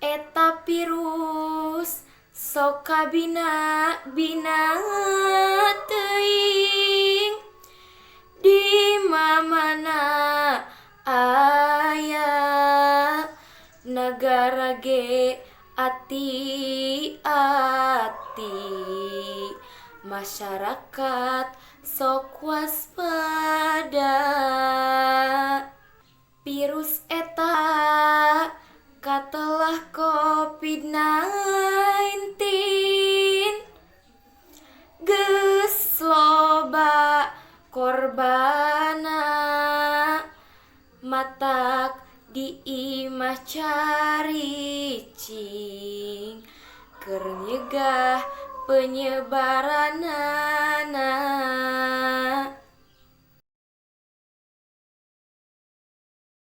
Eta virus sok kabina-bina teuing, di mamana aya, nagara ge ati-ati, masyarakat sok waspada. Virus eta katelah COVID-19, geus loba korbanna, matak di imah caricing keur nyegah penyebaranana.